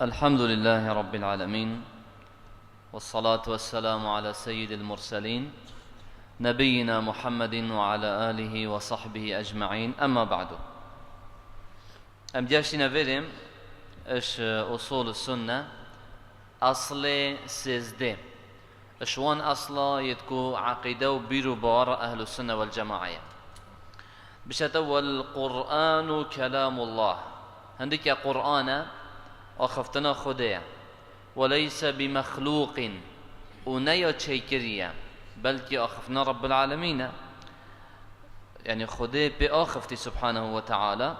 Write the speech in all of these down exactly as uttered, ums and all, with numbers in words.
الحمد لله رب العالمين، والصلاة والسلام على سيد المرسلين، نبينا محمد وعلى آله وصحبه أجمعين، أما بعد. Em diyaştîne verêm iş, e, usul sunne, aslê sêzdeh. Iş wan asla yê ku aqîde û bîr û bawara ehlu sunne wal cema'a ye. Bişete, "Wal Qur'anu kelamullah." Hindike Qur'an e, axiftina Xwedê ye. "Ve leyse bi mexluqin." Û ne ya çêkirî ye, belkî axiftina Rabbil Alemîn e. Yani Xwedê pê axiftî subhanehu ve teala.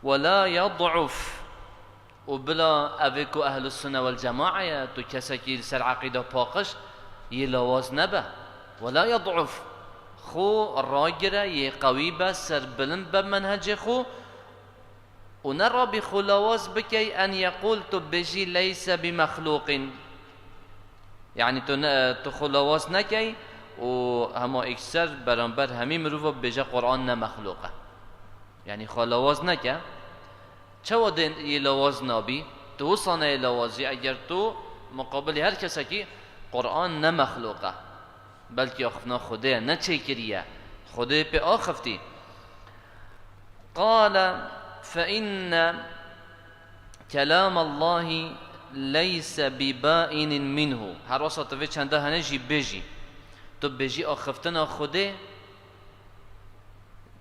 "Ve la yad'uf." Û bila evê ku ehlu sunne wal cema'a ye, tu kesekî li ser aqîda paqij, yê lawaz nebe. "Ve la yad'uf." Xwe ragire, yê qewî be, serbilind be menhecê xwe. Û ne rabî xwe lawaz bikey, "en yequl", tu bêjî, "leyse bi mexluqin." Yani tu ne, tu xwe lawaz nekey û hema êkser beramber hemî mirova bêje Qur'an ne mexluq e. Yani xwe lawaz neke. Çawa dê yê lawaz nabî? Tu wisa neyê lawazî, eger tu muqabilî her kesekî, Qur'an ne mexluq e. Belkî axiftina Xwedê ye, ne çêkirî ye. Xwedê pê axiftî. Qale fe inne kelamallahi leyse bi bainin minhu. Her wesa tu vê çenda hene jî bêjî. Tu bêjî axiftina Xwedê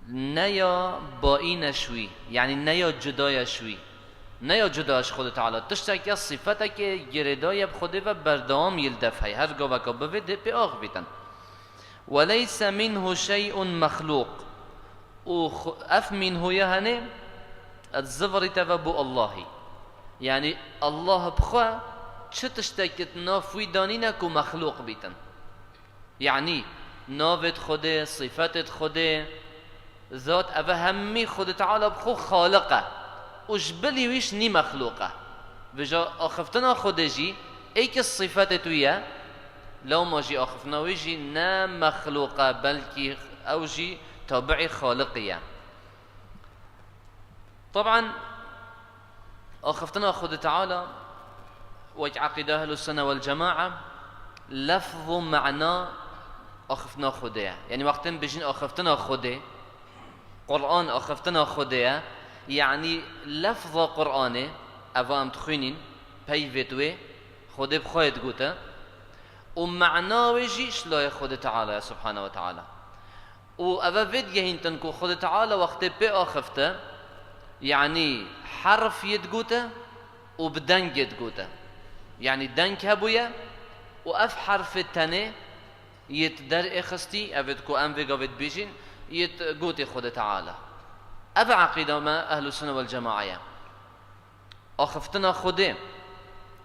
ne ya baîn e ji wî, yanî ne ya cuda ye ji wî. Ne ya cuda ji Xwedê Teala. Tiştek ya sifetekê girêdayî ye bi Xwedê ve, berdewam yê li dev heye. Her gaveka bivê dê pê axivîtin. "Ve leyse minhu şey'un mexlûq." Û xu-, ev minhu ya henê, ez zivirî te ve bo Allahî. Yanî Allah bi xwe çi tiştek di nav wî danîne ku mexlûq bîtin. Yanî navê di Xwedê, sifetê di Xwedê, zat, eve hemî Xwedê Teala bi xwe Xaliq e û ji bilî wî ji nî mexlûq e. Vêca axiftina Xwedê jî êkî sifetê wî ye, lewma jî axiftina wî jî ne mexlûq e, belkî ew jî tabi'î Xaliqî ye. Teban, axiftina Xwedê Teala, wek eqîda Ehlus Sunne wal Cema'a, lefz û mana axiftina Xwedê ye. Yanî wextên bijîn axiftina Xwedê, Qur'an axiftina Xwedê ye, yanî lefza Qur'anê, eva em dixwînîn, peyvêt wê, Xwedê bi xwe yê digote, û mana wê jî ji layê Xwedê Teala ye, Subhane ve Teala. Û eve vê digehîntin ku Xwedê Teala wextê pê axifte, yanî herf yê digote û bi dengê digote. Yanî deng hebûye û ev herfê tenê yê di derê xistî, ev ê ku em vê gavê dibêjin, yê di gotê Xwedê Teala. Ev e eqîda me Ehlus Sunne wal Cema'a ye. Axiftina Xwedê.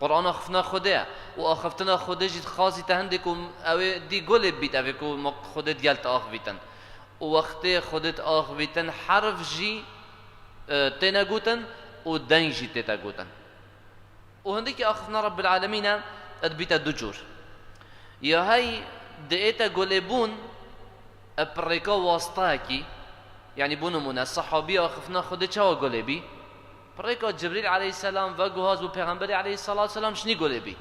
Quran axiftina Xwedê ye. Û axiftina Xwedê jî dixwazî te hindê ku ew ê dî gulê bît, ev ê ku ma Xwedê digel te axivîtin. Û wextê Xwedê te axivîtin, herf jî, e, têne gotin û deng jî tête gotin. Û hindikî axiftina Rabbil Alemîn e, dibîte du cûr. Ya hey diête gulêbûn, e, bi rêka wastayekî, yanî bo nimûne, sehabî axiftina Xwedê çawa gulê bî? Bi rêka Cibrîl aleyhisselam veguhaz bû Pêxemberê aleyhisselatu selam şinî gulê bî.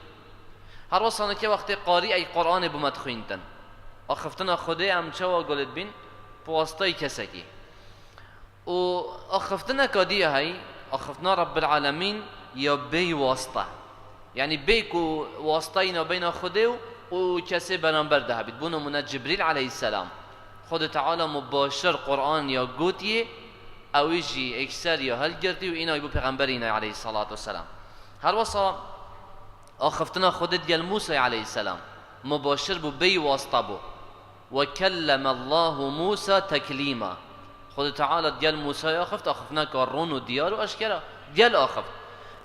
Her wesa nike wextê qarî ey Quranê bo me dixwîntin. Axiftina Xwedê em çawa gulê dibîn? Bi wastayî kesekî. Û axiftineka dî ya hey, axiftina Rabbil Alemîn ya bêyî wasta. Yanî bê ku wastayî nabeyna Xwedê û, û kesê beramber de hebît. Bo nimûne Cibrîl aleyhisselam. Xwedê Teala mubaşir Quran ya gotiye, ewî jî êkser ya hilgirtî û îna bo pêxemberî îna aleyhisselatu vesselam. Her wesa axiftina Xwedê digel Mûsayê aleyhisselam. Mubaşir bû, bêyî wasta bû. "Ve kellemallahu Musa teklîma." Xwedê Teala digel Mûsayê axift, axiftineka ron û diyar û eşkera. Digel axift.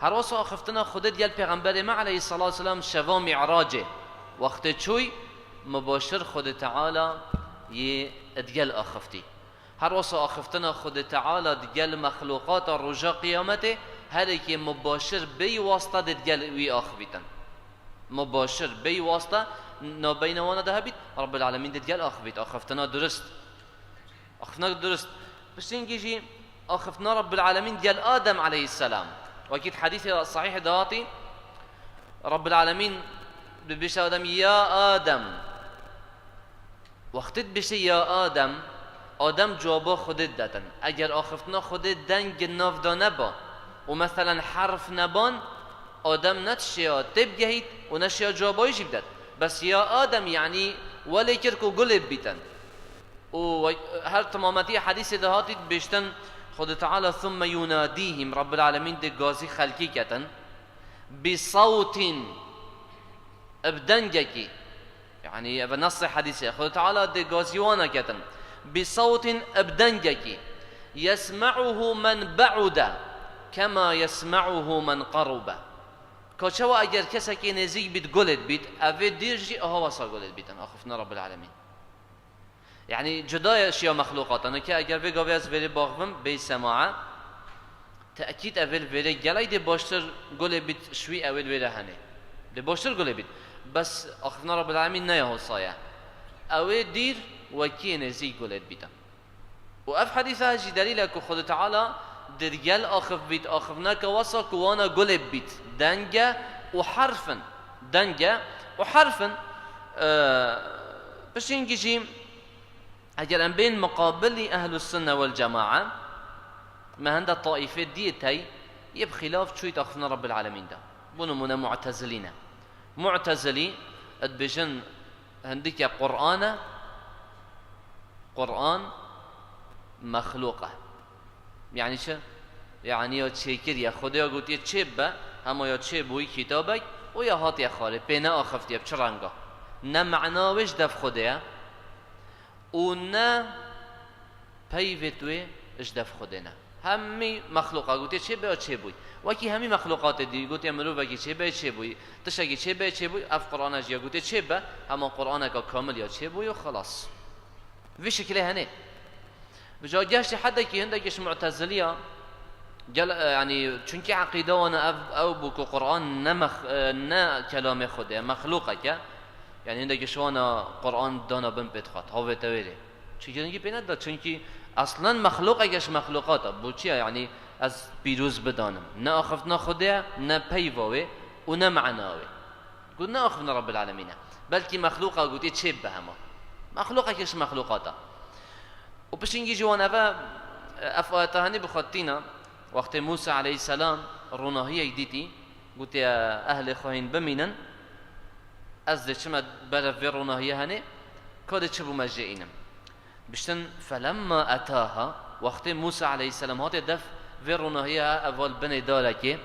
Her wesa axiftina Xwedê digel Pêxemberê me aleyhisselatu selam şeva Mi'racê. Wextê çûy, mubaşir Xwedê Teala yê digel axiftî. Her wesa axiftina Xwedê Teala digel mexlûqata roja qiyametê, her êkê mubaşir bêyî wasta dê digel wî axivîtin. Mubaşir bêyî wasta nabeyna wana de hebît, Rabbil Alemîn dê digel axivît. Axiftina durist. Axiftina durist. Piştîngî jî axiftina Rabbil Alemîn digel Adem aleyhisselam. Wekî di hedîsê sahîh de hatî, Rabbil Alemîn dibêje Adem, "Ya Adem." Wextê dibêje "Ya Adem", Adem cewaba Xwedê didetin. Eger axiftina Xwedê deng nav de neba û meselen herf neban, Adem ne dişêya tê bigehît û ne şêya cewaba wî jî bidet. Bes "Ya Adem" yanî welê kir ku gulê bibîtin. Û we-, her timametiyê hedîsê de hatî dibêjtin, Xwedê Teala, "Thumme yunadîhim", Rabbil Alemîn dê gazî xelkî ketin, "bi sawtin", bi dengekî, yanî ev e nesê hedîsê, Xwedê Teala dê gazî wana ketin, "bi sawtin", bi dengekî, "yesme'uhu men be'ude kema yesme'uhu men qarube." Ka çawa eger kesekê nêzîk bît, gulê dibît, evê dîr jî aha wesa gulê dibîtin, axiftina Rabbil Alemîn. Yanî cuda ye şiya mexlûqatan. Ke eger vê gavê ez vêrê baxivim, bê semae, tekîd evê li vêrê gelek dê baştir gulê bît, şwî ewê li vêrê henê. Dê baştir gulê bît. Bes axiftina Rabbil Alemîn ne ya hosa ye. Ewê dîr wekî nêzîk gulê dibîtin. Û ev hedîsa jî delîl e ku Xwedê Teala digel axif bît, axifneke wesa ku wana gulê bît. Deng e û herf in. Deng e û herf in. Ee, piştînkî jî eger em bên miqabilî Ehlus Sunne wel Cemae, me hinde taîfê diyê tey, yê bi xîlaf çûyît axiftina Rabbil Alemîn de. Bo nimûne Mu'tezilî ne. Mu'tezilî dibêjin hindike Qur'an e, Qur'an mexlûq e. Yanî çi? Yanî ya çêkiriye. Xwedê ya gotiye çêbibe, hema ya çêbûyî kitabek û ya hatiye xwarê, pê neaxiftiye bi çi renga? Ne mena wê ji dev Xwedê ye û ne peyvêt wê ji dev Xwedê ne. Hemî mexlûqa gotiye çêbe ya çêbûyî. Wekî hemî mexlûqatê dî gotiye mirovekî çêbe ya çêbûyî, tiştekî çêbe ya çêbûyî, ev Qur'ana jî ya gotiye çêbe, hema Qur'aneka kamil ya çêbûyî û xelas. Vî şikilê hene. Bi ca geştî hedekî hindekî ji Mu'teziliya gel, e, yanî, çunkî eqîda wan ev, ew bû ku Qur'an ne mex-, e, ne kelamê Xwedê ye, mexlûqek e. Yanî hindekî ji wana Qur'an dana bin pê dixwat, havête wêrê. Çi girîngî pê neda, çunkî eslen mexlûqek e ji mexlûqata. Bo çi ye? Yanî ez pîroz bidanim. Ne axiftina Xwedê ye, ne peyva wê û ne mena wê. Got, "Ne axiftina Rabbil Alemîn e." Belkî mexlûqa gotiye çêbibe hema. Mexlûqekî ji mexlûqata. Û pişingî jî wan eve, ev ayeta henî bi xwe tîna, wextê Mûsa aleyhisselam ronahiyek dîtî, gotiye, "Ehlê xwe hîn bimînin, ez dê çime berev vê ronahiye henê, ka dê çi bû me jê înim." Biştin, "Felemma etaha", wextê Mûsa aleyhisselam hatiye def vê ronahiya eval binê darekê,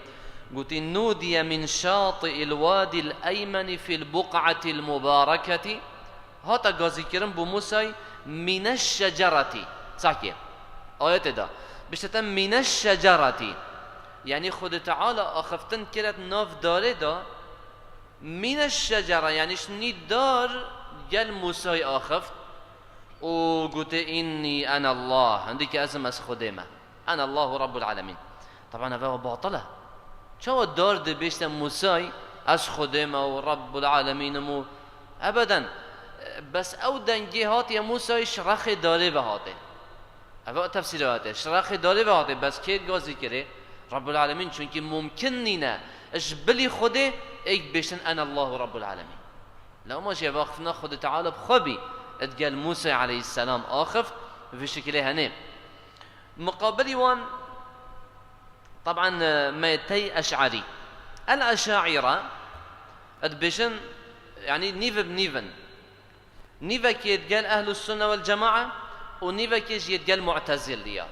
gotî, "Nudiye min şati'il wadil eymeni fil buq'atil mubareketi", hata gazîkirin bo Mûsay, "Mine şecereti", çakê, ayetê da, biştete, "Mine şecereti", yanî Xwedê Teala axiftin kiret nav darê da, "Mine şecere", yanî ji nî dar gel Mûsay axift, û gote, "Înnî enallah", hindî ke ez im, ez Xwedê me. "Enallahu Rabbul Alemîn." Teban ev ew batil e. Çawa dar dibêjte Mûsay, "Ez Xwedê me û Rabbul Alemîn im" û ebeden, bes ew dengê hatiye Mûsay ji rexê darê ve hatê. Ev tefsîra hate. Ji rexê darê ve hate, bes kê gazî kirê? Rabbul Alemîn, çunkî mumkin nîne ji bilî Xwedê êk bêştin, "Enallahu Rabbul Alemîn." Lewma jî ev axiftina Xwedê Teala bi xwe bî, digel Mûsê aleyhisselam axift, vî şikilê henê. Miqabilî wan, taban, me tey eş'erî. El eşaira, dibêjin, yanî nîv bi nîv in. Nîvekê digel Ehlus Sunne wel Cemae û nîvekê jî yê digel Mu'teziliya.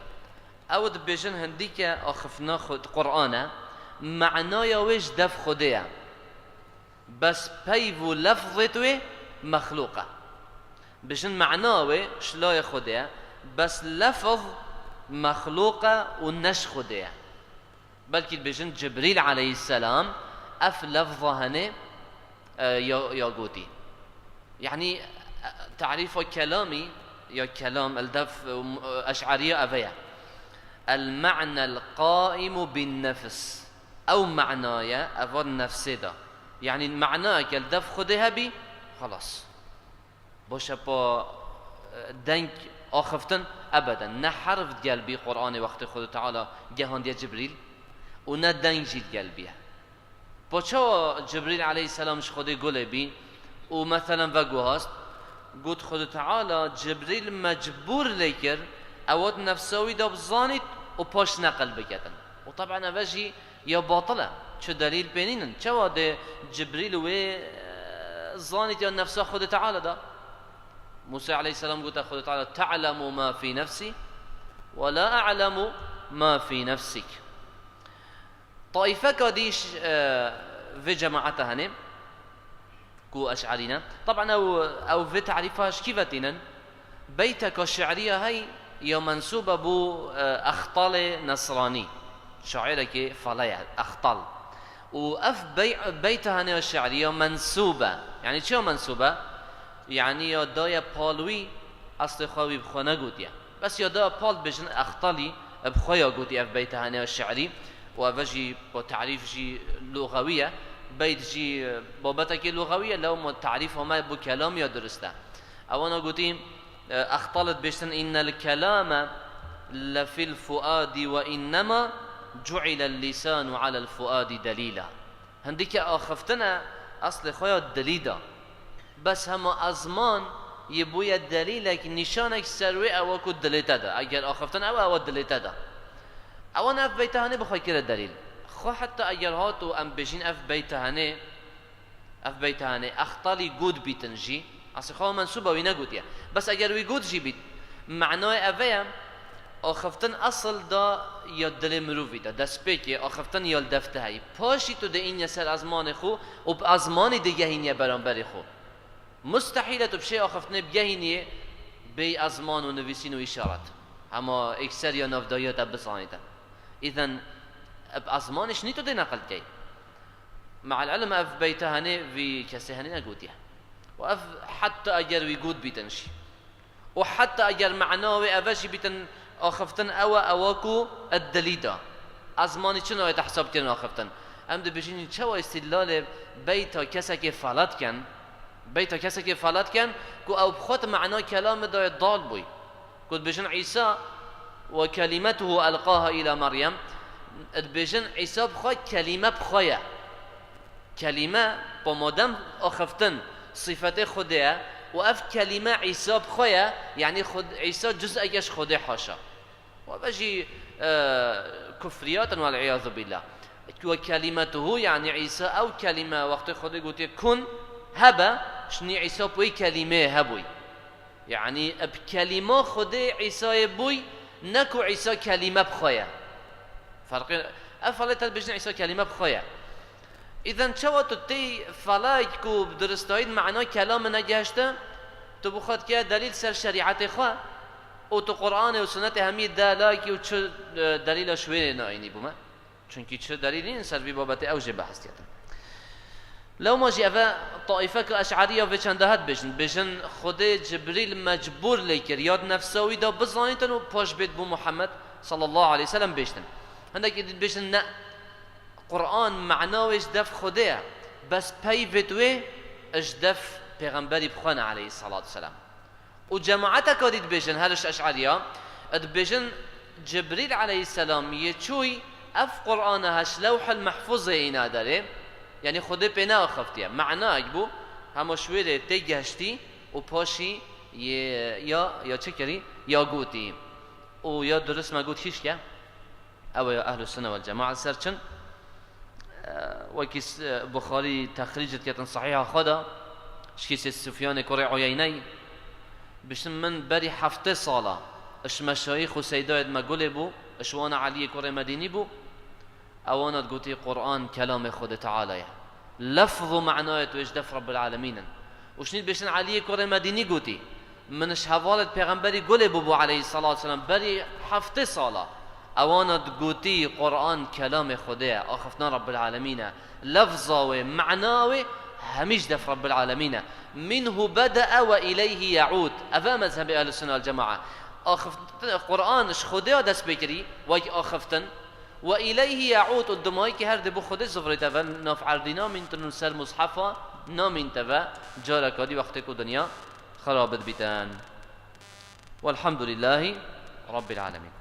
Ew dibêjin hindîke axiftina Xwe-, Qur'an e, manaya wê ji dev Xwedê ye. Bes peyv û lefzêt wê mexlûq e. Bijin mana wê ji layê Xwedê ye, bes lefz mexlûq e û ne ji Xwedê ye. Belkî dibêjin Cibrîl aleyhisselam ev lefza henê, e, ya, ya gotî. Yanî, e, tarîfa kelamî ya kelam el dev, e, eş'eriya ev e. El ma'nel qaimu bin nefs. Ew manaye eva nefsê de. Yanî manayek el dev Xwedê hebî, xelas. Boşe pa, e, deng axiftin ebeden. Ne herf digel bî Qur'anê wextê Xwedê Teala gehandiye Cibrîl. û ne deng jî digel bîye. Po çawa Cibrîl aleyhisselam ji Xwedê gulê bî û meselen veguhast, got Xwedê Teala Cibrîl mecbûr lê kir, ew hat nefsa wî de bizanît û paş neqil biketin. Û teb'en eve jî ya batil e. Çi delîl pê nînin? Çawa dê Cibrîl wê, e, zanît ya nefsa Xwedê Teala de? Musa aleyhisselam gote Xwedê Teala, "Te'lemu ma fî nefsî ve la e'lemu ma fî nefsik." Taîfeka dî ş-, e, vê cemaeta hene ku eş'erî ne. Teb'en ew, ew vê tarîfa ji kî ve tînin? Beyteka şi'rî ya hey ya mensûb e bo, e, Extalê Nesranî. Şairekî fale ye, Extal. Û ev bey-, beyta hene ya şi'rî ya mensûb e. Yanî çi ya mensûb e? Yanî ya daye pal wî, eslê xwe wî bi xwe negotiye. Bes ya daye pal dibêjin Extalî bi xwe ya gotî ev beyta hene ya şi'rî û eve jî bo tarîf jî luxewî ye. Beyt jî babetekê luxewî ye, lewma tarîfa me bo kelamî ya dirust e. Ewana gotî, e, Extal dibêjtin, "Innel kelame lefil fuadi ve innema cu'ilel lisanu alel fuadi delîla." Hindike axiftin e eslê xwe ya dilî de. Bes hema ezman yê bûye delîlek, nîşanek ser wê ew e ku dilê te de. Eger axiftin ew e, ew e dilê te de. Ewan ev beyta hanê bi xwe kire delîl. Xwe heta eger hat û em bêjîn ev beyta hanê, ev beyta hanê, Extalî got bîtin jî, eslê xwe mensûba wî negotiye. Bes eger wî got jî bît, manayê ev e, axiftin esil da ya dilê mirovî de, destpêkê axiftin ya li def de heyî. Paşî tu diîniye ser ezmanê xwe û bi ezmanî digehîniye beramberê xwe. Mustehîl e tu bi şê axiftinê bigehîniyê bêyî ezman û nivîsîn û îşaret. Hema êkser ya navdayiya te bizanîte. Îden bi ezmanî ji nî tu dê neqil dikey. Me'el ilm ev beyte henê vî kesê henê negotiye. Û ev heta eger wî got bîtin jî. Û heta eger mena wê eve jî bîtin axiftin ew e, ewa ku ed dilî da. Ezmanî çi nayê te hesab kirin axiftin? Em dibêjin çawa îstidlalê beyta kesekê felat ken? Beyta kesekê felat ken ku ew bi xwe di mena kelamê de dal bûy. Ku dibêjin Îsa "ve kelimetuhu elqaha îla Meryem", dibêjin Îsa bi xwe kelîme bi xwe ye. Kelîme, pa madem axiftin sîfetê Xwedê ye û ev kelîme Îsa bi xwe ye, yanî Xwed-, Îsa cuz'eke ji Xwedê haşa. Û ev jî, e, kufriyat in, wel îyazu billah. Ve kelimetuhu, yanî Îsa ew kelîme, wextê Xwedê gotiye kun, hebe, ji nî Îsa bi wê kelîmeyê hebûy. Yanî bi kelîma Xwedê Îsayê bûy, ne ku Îsa kelîme bi xwe ye. Ferqê, ev felê te dibêjin Îsa kelîme bi xwe ye. Îden çawa tu tê felayek ku bi diristayî di mena kelamê negehişte, tu bi xwe dike delîl ser şerîetê xwe û tu Qur'anê û Sunnetê hemî de layekî û çi, e, delîla ji wê nayînî bo me? Çunkî çi delîl nîn ser vî babetê ew jê behs diyetin. Lewma jî eve taîfeke eş'erî ya vê çenda het bêjin. Bêjin Xwedê Cibrîl mecbûr lê kir ya di nefsa wî de bizanîtin û paş bêt bo Muhammed sallallahu aleyhi ve sellem bêjtin. Hindekî dî dibêjin ne, Qur'an mena wê ji def Xwedê ye. Bes peyvêt wê ji def Pêxemberî bi xwe ne aleyhissalatu vesselam. Û cemaeteka dî dibêjin, her ji eş'eriya, dibêjin Cibrîl aleyhisselam yê çûy ev Qur'ana he ji Lewhil Mehfûzê îna derê, yanî Xwedê pê neaxiftiye. Menayek bû, hema ji wê rê tê gehiştî û paşî yê ya, ya çi kirî? Ya gotî. Û ya dirist me got hîşke. Ew ya Ehlus Sunne vel Cema'a li ser çin. E, wekî s-, e, Buxarî texrîc diketin Sahîha xwe de, ji kîsê Sufyanê kurê Uyeyney, bişin min berî heftê sala, ji meşayîx û seydayê di me gulê bû, ji wana Eliyê kurê Medînî bû, ewana digotî Qur'an kelamê Xwedê Teala ye. Lefz û menayê wê ji def Rabbil Alemîn in. Û şinî dibêjin Eliyê kurê Medînî gotî, min ji hevalê Pêxemberî gulê bûbû aleyhissalatu vesselam berî heftê sala. Ewana digotî Qur'an kelamê Xwedê ye, axiftina Rabbil Alemîn e. Lefza wê, mena wê hemî ji def Rabbil Alemîn e. Minhu bede'e ve ileyhi ye'ûd. Ev e mezhebê Ehlus Sunne vel Cema'a. Axiftin, Qur'an ji Xwedê ya dest pê kirî, wek axiftin. Ve ileyhi ye'ûd, û dimayî ki her dê bo Xwedê zivirîte ve, nav erdî namîntin û ser mushefa namînte ve, careka dî wextê ku dinya xerab dibîtin. Velhamdulîllahî Rabbil Alemîn.